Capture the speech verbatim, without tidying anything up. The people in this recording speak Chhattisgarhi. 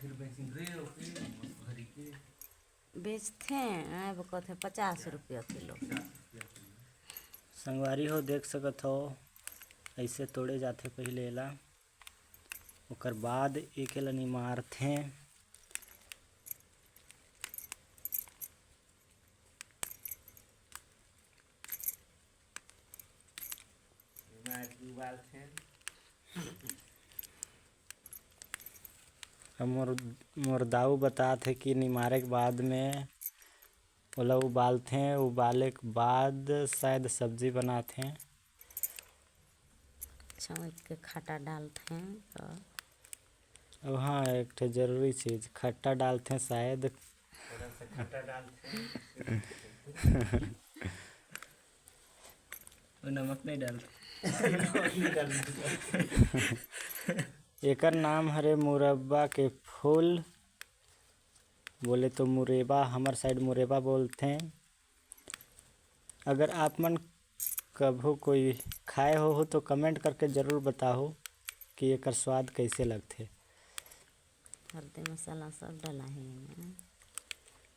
फिर बेचिन रे, ओके, भरी के। बेचथे, आए वो कहथे पचास रुपया किलो। संगवारी हो, देख सकत हो, ऐसे तोड़े जाथे पहिले एला, ओकर बाद एके ला निमारथे। एमा उबालथे। अब मोर, मोर दाऊ बतात हे कि निमारे के बाद में ओला उबालथे, उबाले के बाद शायद सब्जी बनाथे। छौंक के खट्टा डालथे तो। अब हाँ, एक ठे जरूरी चीज, खट्टा डालथे शायद। थोड़ा सा खट्टा डालथे। वो नमक नहीं डालते। नमक नहीं डालते। एकर नाम हरे मुरब्बा के फूल, बोले तो मुरेबा, हमर side मुरेबा बोलथे। अगर आप मन कभू कोई खाए हो, हो तो comment करके जरूर बताओ कि एकर स्वाद कैसे लगथे। हल्दी मसाला सब डाला है एमा।